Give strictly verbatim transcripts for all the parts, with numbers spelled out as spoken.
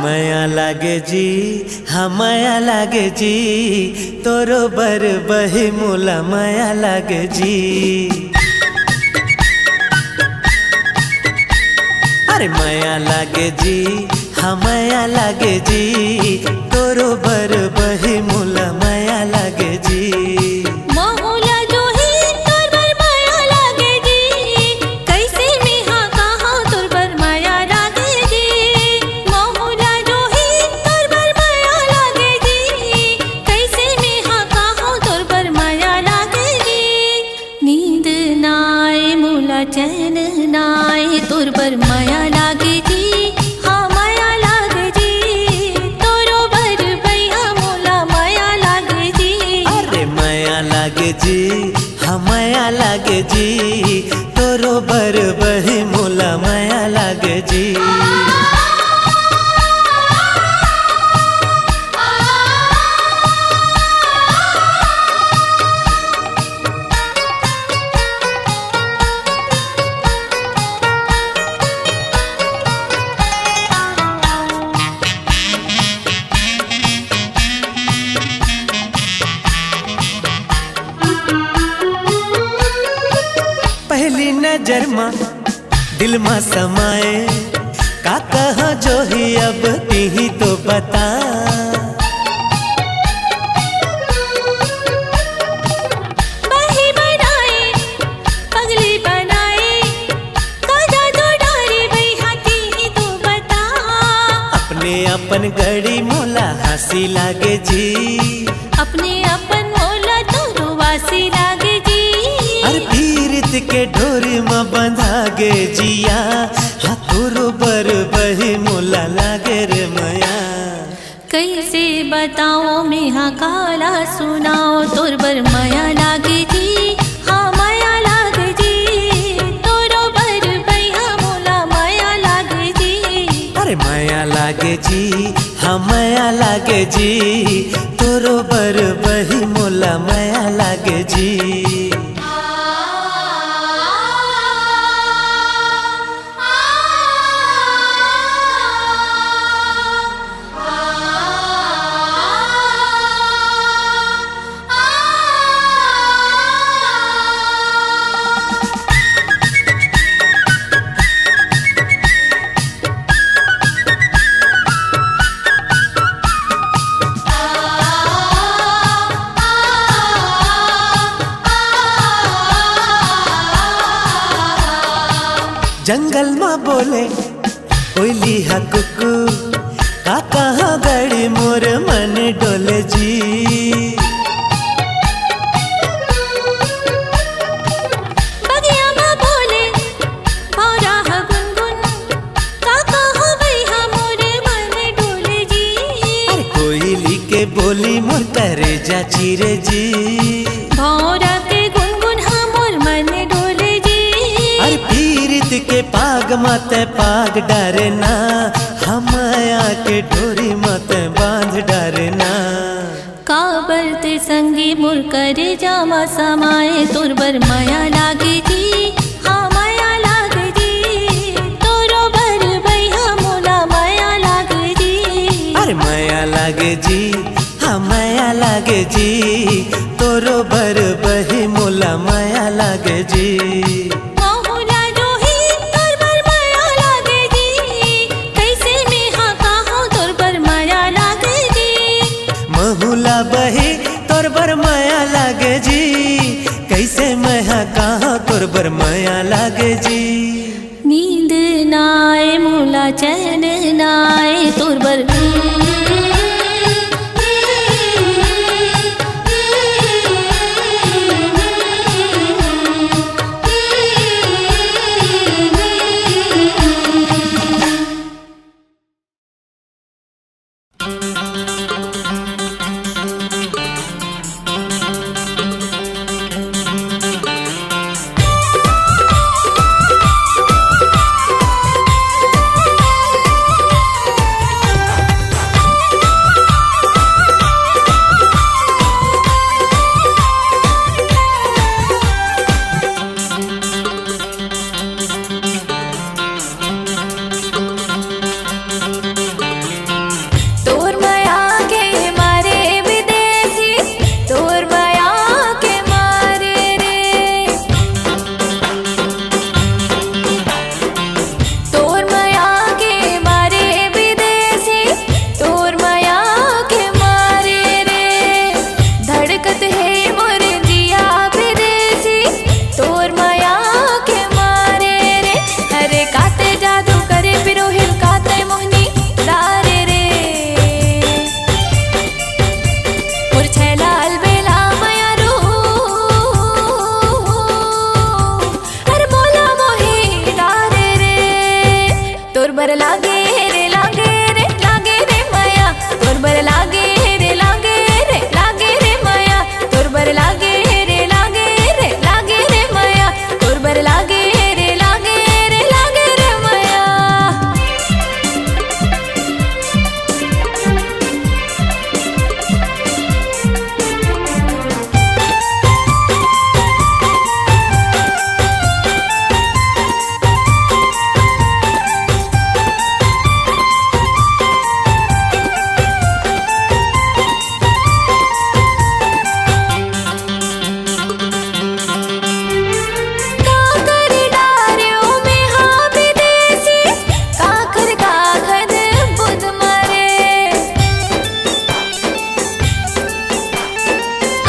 मया लागे जी, हाँ मया लागे जी, तोरो बर बही मोला मया लागे जी। अरे मया लागे जी, हाँ मया लागे जी, तोरो बर बही मोला मया लागे जी। महू ला जोही तोर बर मया लागे जी, कइसे मेहा कहा तोर बर मया लागे जी। महू ला जोही तोर बर मया लागे जी, कइसे मेहा कहा तोर बर मया लागे जी। नींद ना आए मोला, चैन ना आए, तोर बर मया लागे जी, हाँ मया लागे जी, तोरो बर बइहा मोला मया लागे जी। अरे मया लागे जी, हाँ मया लागे जी, तोरो बर बही मोला मया लागे जी। पहली नजर मा दिल मा समाए, का कहा जोही अब तिही तो बता। बही बनाए, पगली बनाए, का जादू डारे बइहा तिही तो बता। अपने अपन गड़ी मोला हंसी लागे जी। अपने अपन मोला तोरो वासी लागे जी। अरे पीरित के डोरी म बंधा गे जिया, हाँ तोरो बर बही मोला लागे रे मया। कइसे बताओ मेहा काला सुनाओ, तोर बर मया लागे जी, हाँ मया लागे जी, तोरो बर बइहा मोला मया लागे जी। अरे मया लागे जी, हाँ मया लागे जी, तोरो बर बही मोला मया लागे जी। जंगल मा बोले कोयली हा कुकू, का कहाँ गड़ी मोर मन डोले जी। बगिया मा बोले भौरा हा गुनगुन, का कहाँ बइहा मोर मन डोले जी। अरे कोयली के बोली मोर करेजा चीरे जी। भौरा के गुनगुन हा मोर मन डोले जी। अरे पीरित के पाग मत पाग डरना, हाँ मया के डोरी मत बांध डरना। काबर ते संगी मोर करेजा मा समाए, तोर बर मया लागे जी, हाँ मया लागे जी, तोरो बर बइहा मोला मया लागे जी। अरे मया लागे जी, हाँ मया लागे जी, तोरो बर बही मोला मया लागे जी। महू ला जोही तोर बर मया लागे जी, कइसे मेहा कहा तोर बर मया लागे जी। महू ला बही तोर बर मया लागे जी, कइसे मेहा कहा तोर बर मया लागे जी। नींद ना आए मोला, चैन ना आए तोर बर। बर लागे रे, लागे रे, लागे रे मया, तोर बर लागे रे, लागे रे, लागे रे मया, तोर बर लागे रे, लागे रे, लागे रे मया, तोर बर लागे रे, लागे रे, लागे रे मया। काकर डारेव मेहा विदेशी, काकर काकर बुध मारे।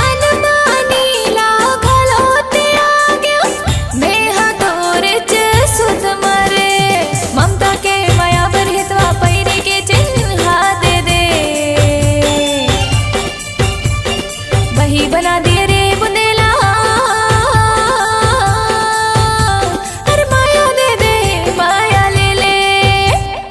अनमानी ला घलो त्यागेव, मेहा तोरेच सुध मारे। ममता के मया बर हितवा पैरी के चिन्हा दे दे। बही बना दिए रे बुंदेला, अरे माया दे दे, माया ले ले।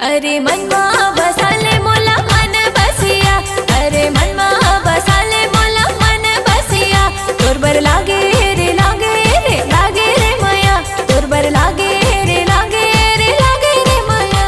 अरे मन मा बसा ले मोला मन बसिया, अरे मन मा बसा ले मोला मन बसिया। तोर बर लागे रे, लागे रे, लागे रे मया, तोर बर लागे रे, लागे रे, लागे रे मया।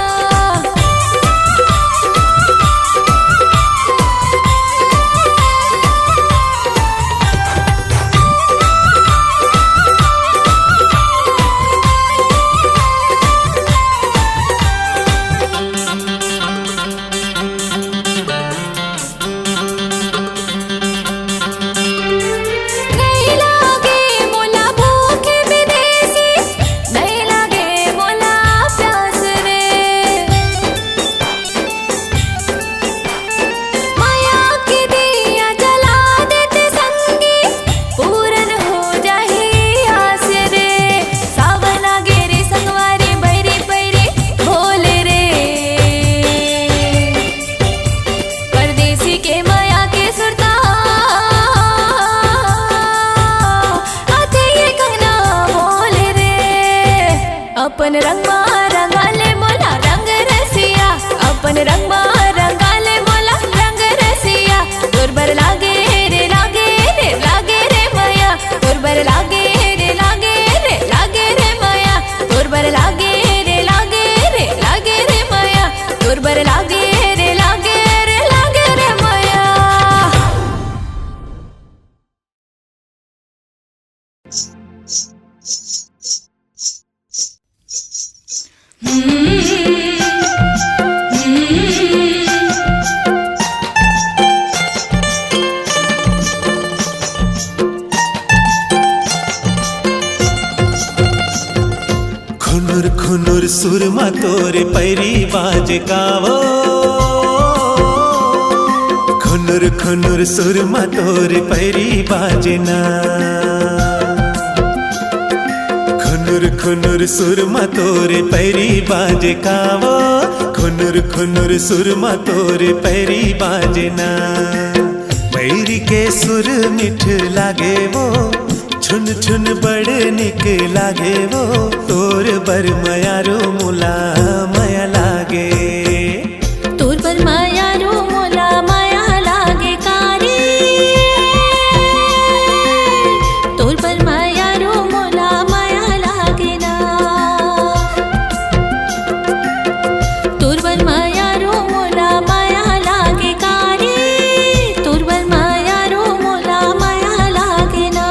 नहीं लागे मोला भूख विदेशी, नहीं लागे मोला प्यास रे। माया के दिया जला देते संगी, पूरन हो जाही आस रे। सावन आगे रे संगवारी, बैरी पैरी बोले रे। परदेसी के मया के सुरता, आथे ये कंगना बोले रे। अपन रंग मा रंगा ले मोला रंग रसिया, अपन रंग मा रंगा ले मोला रंग रसिया। तोर बर लागे रे, लागे रे, लागे रे मया, तोर बर लागे रे, लागे रे, लागे रे मया, तोर बर लागे रे, लागे रे, लागे रे मया, तोर बर लागे रे, लागे रे, लागे रे मया। खुनुर खुनुर सुर मा तोरे पैरी बाजे कावो, खुनुर खुनुर सुर मा तोरे पैरी बाजे ना। खुनुर खुनुर सुर मा तोरे पैरी बाजे कावो, खुनुर खुनुर सुर मा तोरे पैरी बाजे ना। पैरी के सुर मिठ लागे वो, छुन छुन बड़ निक लागे वो, तोर बर मयारू मोला मया लागे। तोर बर मयारू मोला मया लागे कारी, तोर बर मयारू मोला मया लागे ना। तोर बर मयारू मोला मया लागे कारी, तोर बर मयारू मोला मया लागे ना।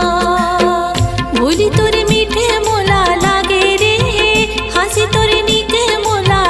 बोली तोर मीठे मोला लागे रे, हाँसी तोर नीक मोला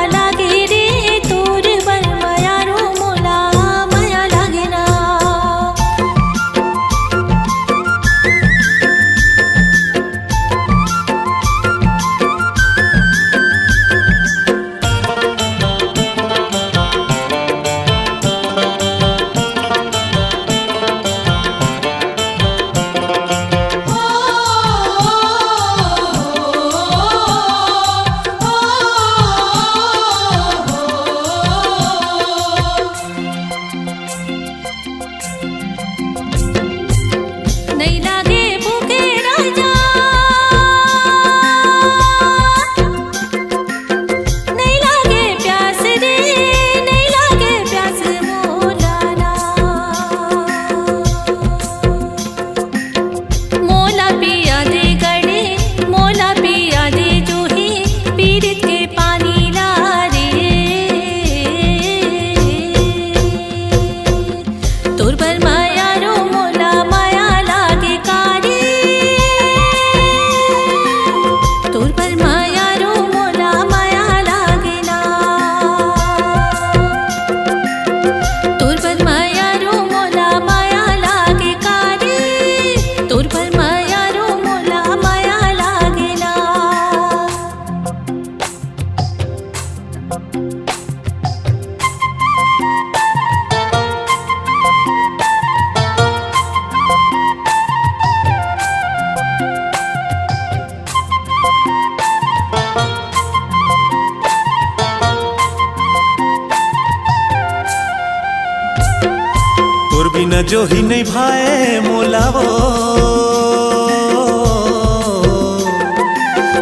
जो ही नहीं भाए मोला वो,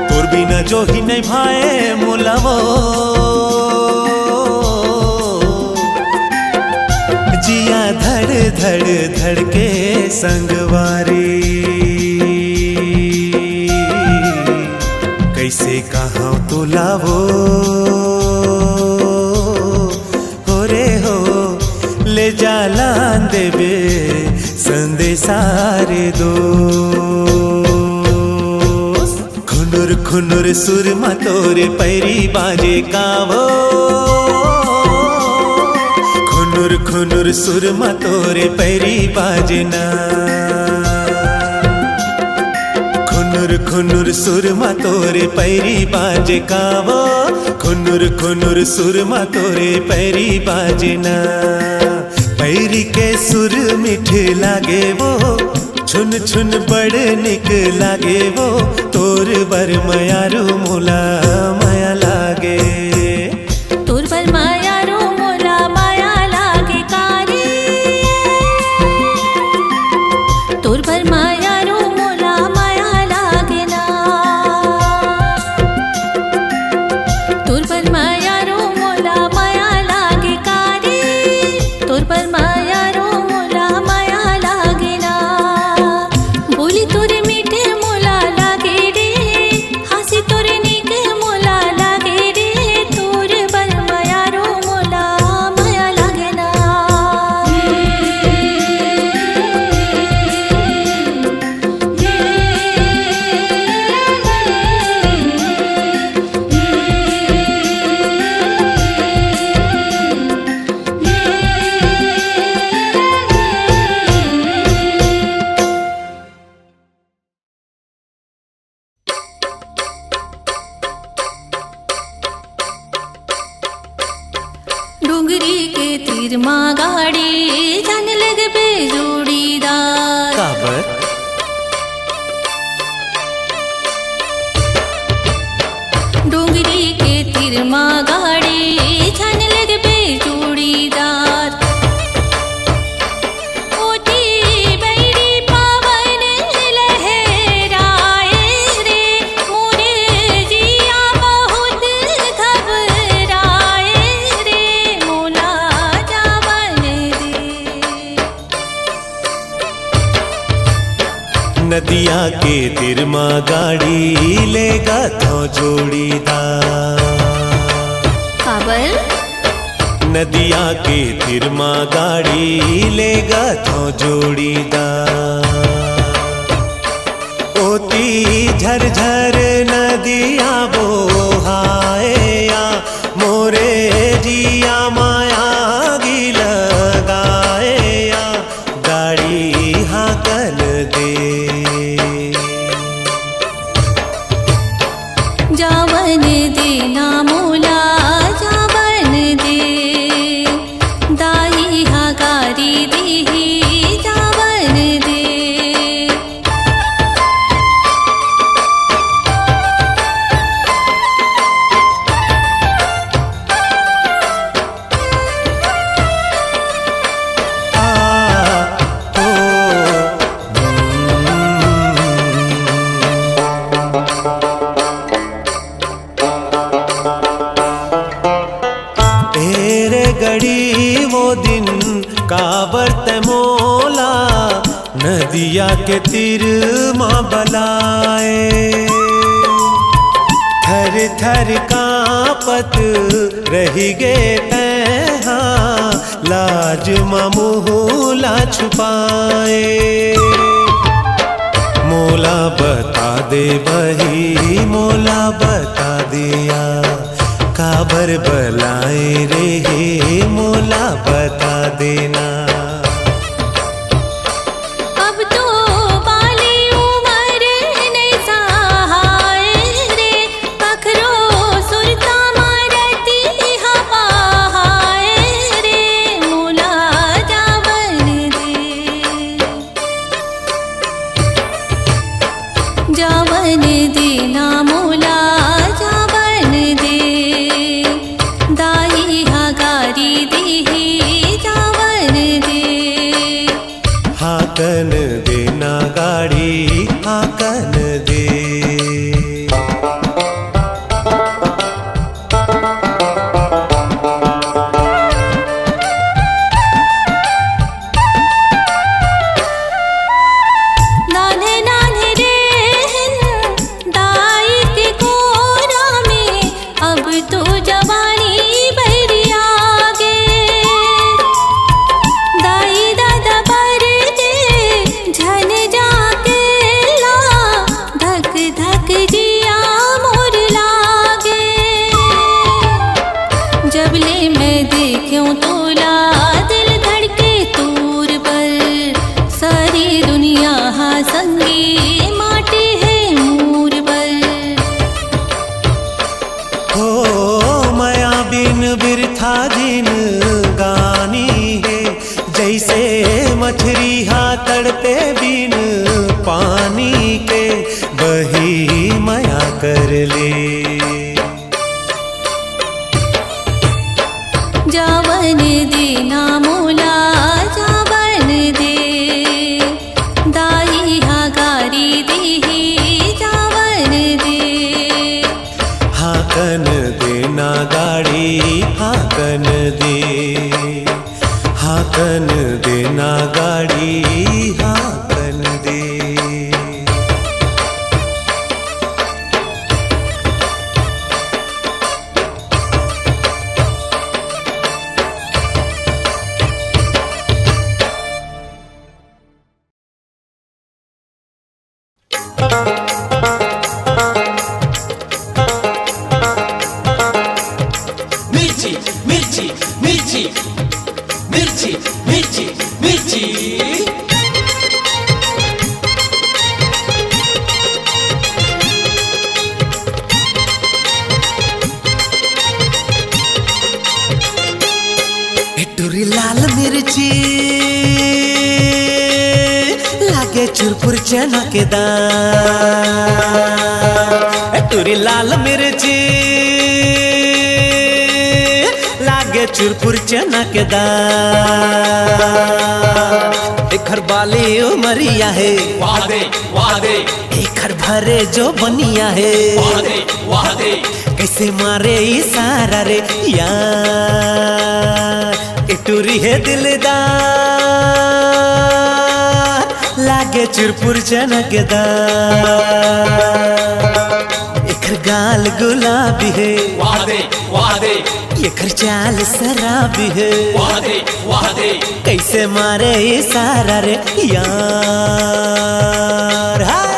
तोर बिना जो ही नहीं भाए मोला वो। जिया धड़ धड़ धड़के संगवारी, कैसे कहाँ तोला वो। हो रे हो, ले जालान देबे संदेशा रे दोस्त। खुनुर खुनुर सुर म तोरे पैरी बाजे कावो। खुनुर खुनुर सुर म तोरे पैरी बाजे ना। खुनुर खुनुर सुर म तोरे पैरी बाजे कावो। खुनुर खुनुर सुर म तोरे पैरी बाजे ना। पैरी के सुर मीठ लागे वो, छुन छुन बड़ निक लागे वो। तोर बर मयारू मोला मया लागे। तोर बर मयारू मोला मया लागे कारी। तोर बर मयारू मोला मया लागे ना। तोर बर मयारू मोला मया लागे कारी। तोर बर मयारू मोला मया लागे ना। बोली तोर मीठे मोला लागे रे। हाँसी तोर नीक मोला लागे रे। तोर बर मयारू मोला मया लागे ना। डोंगरी के तीर मा गाड़ी झन लगबे जोड़ीदार। काबर? डोंगरी के तीर मा गाड़ी झन लगबे जोड़ीदार। ओती बैरी पवन लहराए रे, मोर जिया बहुत घबराए रे, मोला जावन दे। नदिया के तीर मा गाड़ी लेगथों जोड़ीदार। काबर? नदिया के तीर मा गाड़ी लेगथों जोड़ीदार। ओती झरझर नदिया बोहाए या, मोरे जिया मा आगी लगाए या, गाड़ी हाँकन दे। जावन दे ना मोला, जावन दे। दाई हा गारी दिही, जावन दे। ए रे गड़ी वो दिन काबर तै मोला नदिया के तीर मा बलाए। थर थर कांपत रहि गे तैं हा, लाज मा मुँह ला छुपाए। मोला बता दे बही, मोला बता दे या, काबर बलाए रे हे, मोला बता दे ना। अब तो बाली उमर नइ सहाय रे, कखरो सुरता मा रतिहा पहाय रे, मोला जावन दे। जावन दे ना मोला, जावन दे। दाई हा गारी दिही, जावन दे। ले मैं देख्यों तोला, दिल धड़के तोर बर। सारी दुनिया हा संगी माटी हे मूर बर। हो मया बिन बिरथा जिनगानी हे, जइसे मछरी हा तड़पे बिन पानी के, बही मया कर ले। जावन दे ना मोला, जावन दे। दाई हा गारी दिही, जावन दे। हाकन दे ना गाड़ी, हाकन दे। हाकन दे ना गाड़ी, हाकन दे। मिर्ची, मिर्ची, मिर्ची, मिर्ची, मिर्ची, मिर्ची। ए टुरी लाल मिर्ची, लागे चुरपुर चना के दाल। ए टुरी लाल मिर्ची, लागे चुरपुर चना के दाल। एखर बाली उमरिया हे, वाह दे, वाह दे। एखर भरे जो बनिया हे, वाह दे, वाह दे। कइसे मारे इशारा रे यार, ए टुरी हे दिलदार, लागे चुरपुर चना के दाल। एखर गाल गुलाबी हे, वाह दे, वाह दे। एखर चाल शराबी हे, वाह दे, वाह दे। कइसे मारे इशारा रे यार, हाय।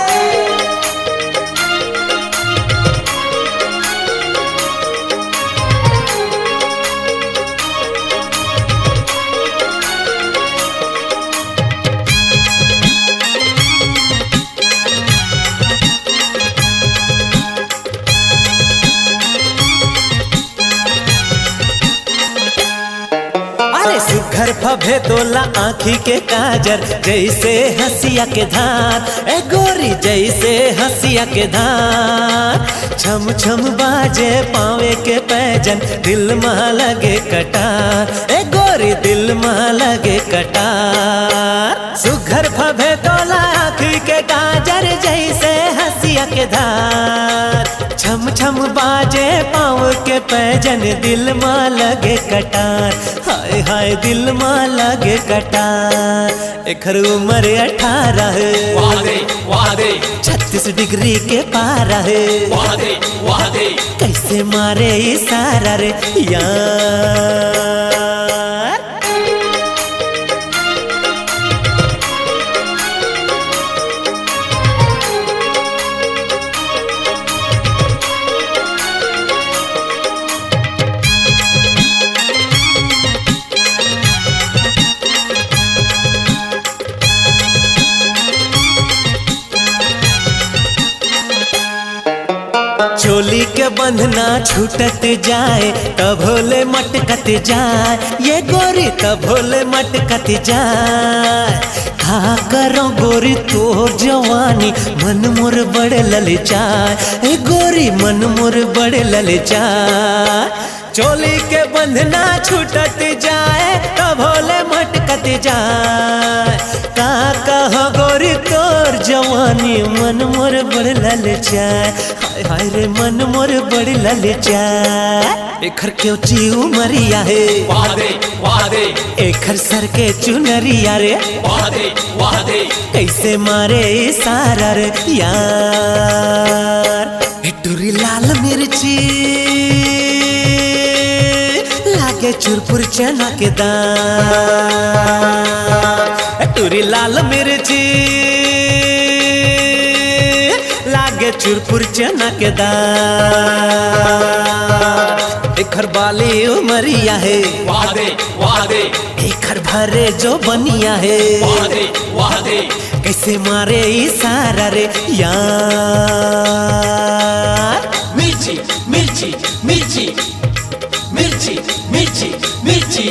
अरे सुघर फभे तोला आँखी के काजर, जइसे हँसिया के धार, ए गोरी जइसे हँसिया के धार। छम छम बाजे पाँवे के पैजन, दिल मा लगे कटार, ए गोरी दिल मा लगे कटार। सुघर फभे तोला आँखी के काजर, जइसे हँसिया के धार। छम छम बाजे पाँव के पैजन, दिल मा लगे कटार। हाय हाय दिल मा लगे कटार। एखर उमर अठारह हे, वाह दे, वाह दे। छत्तीस डिग्री के पारा हे, वाह दे, वाह दे। कइसे मारे इशारा रे यार। चोली के बंधना छूटत जाए, तभो ले मटकत जाए, ये गोरी तभो ले मटकत जाए। का करो गोरी तोर जवानी, मन मोर बड़ ललचाए, ए गोरी मन मोर बड़ ललचाए। चोली के बंधना छूटत जाए, तभो ले मटकत जाए। का कहो गोरी तोर जवानी, मन मोर बड़ ललचाए। हाय हाय रे मन मोर बड़ ललचाए। एखर केवची उमरिया हे, वाह दे, वाह दे। एखर सर के चुनरिया रे, वाह दे, वाह दे। कइसे मारे इशारा रे यार। ए टुरी लाल मिर्ची, लागे चुरपुर चना के दाल। ए टुरी लाल मिर्ची, लागे चुरपुर चना के दाल। एखर बाली उमरिया हे, वाह दे, वाह दे। एखर भरे जो बनिया हे, वाह दे, वाह दे। कैसे मारे इशारा रे यार। मिर्ची, मिर्ची, मिर्ची, मिर्ची, मिर्ची, मिर्ची।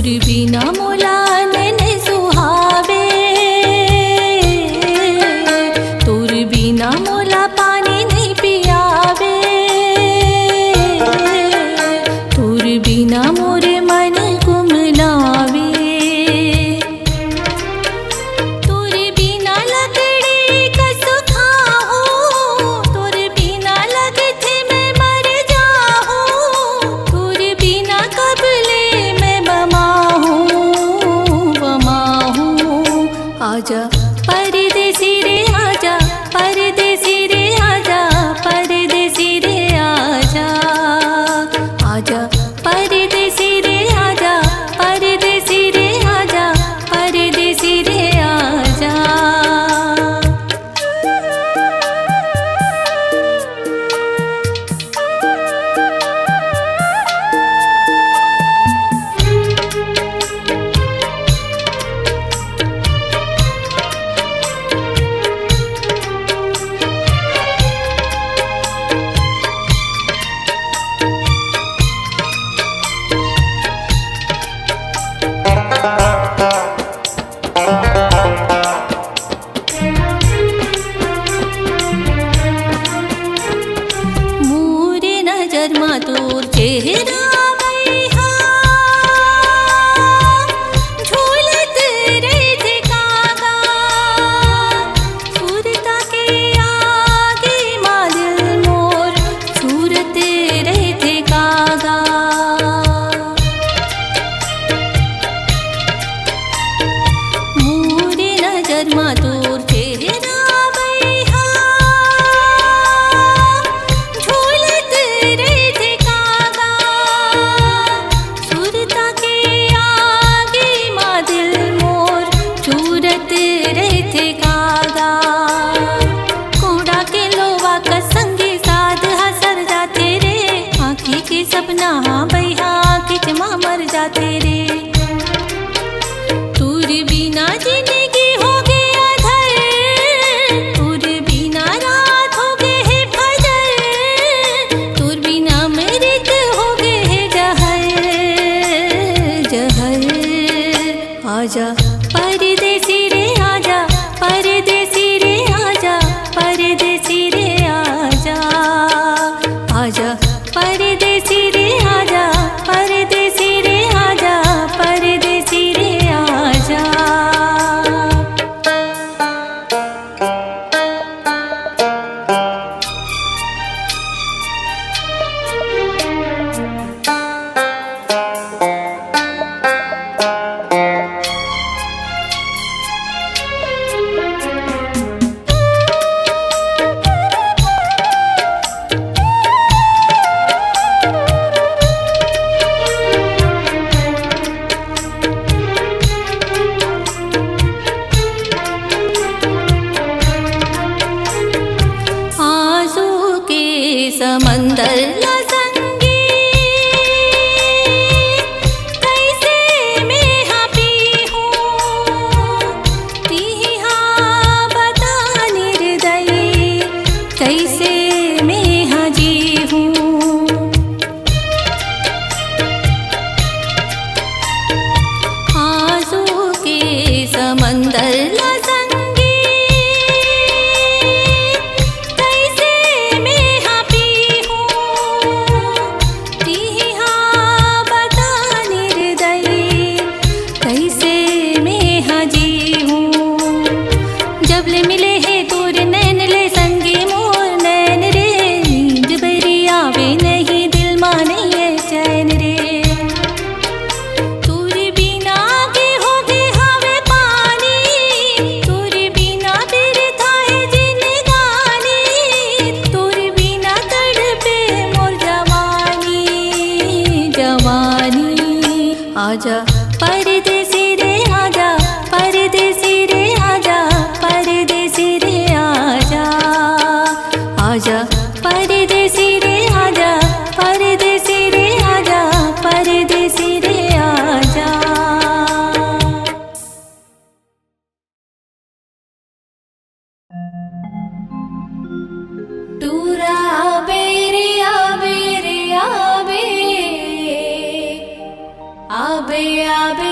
तोर बिना मोला नैन सुहावे, तोर बिना मोला पानी नइ पियावे, तोर बिना मोर मन कुमलावे। तोर बिना लकड़ी कस खाहूँ, तोर बिना लगथे मैं मर जाहूँ, तोर बिना कब ले मैं बमाहूँ, बमाहूँ। आजा परदेसी रे आजा, परदेसी रे आजा, परदेसी रे आजा, आजा परदेसी रे आजा, परदेसी रे आजा, परदेसी रे आजा। मोर नजर मा तोर चेहरा मैहा झूलत रहिथे कागा। सुरता के आगे मा दिल मोर झूरत रहिथे कागा। मोर नजर मा तोर चेहरा मैहा झूलत रहिथे कागा। सुरता के आगे मा दिल मोर झूरत रहिथे कागा। कोड़ा के लोवा कस संगी साध ह सर जाथे रे, आँखी के सपना हा बइहा आँखीच मा मर जाथे रे। तोर बिना जिनगी होगे अधर, तोर बिना रात होगे हे फजर, तोर बिना अमृत होगे हे जहर, जहर। आजा परदेसी रे आजा, परदेसी रे आजा, परदेसी रे आजा, आजा परदेसी रे आजा, परदेसी रे आजा, परदेसी रे आजा। आंसू के समंदर ला संगी, कइसे मेंहा पीहूँ? तिही हा बता निर्दयी, कइसे मेंहा जीहूँ? आंसू के समंदर ला संगी, कइसे मेंहा पीहूँ? तिही हा बता निर्दयी, कइसे मेंहा जीहूँ? जब ले मिले हे तोर नैन ले संगी मोर नैन रे, नींद बरी आवे नहीं, दिल मा नइ हे चैन रे। तोर बिना के होगे हवे पानी, तोर बिना बिरथा हे जिनगानी, तोर बिना तड़पे मोर जवानी, जवानी। आजा परदेसी रे आजा, परदेसी रे आजा, परदेसी रे आजा, आजा परदेसी रे आजा, परदेसी रे आजा, परदेसी रे आजा। टूरा आबे रे आबे रे आबे, आबे आबे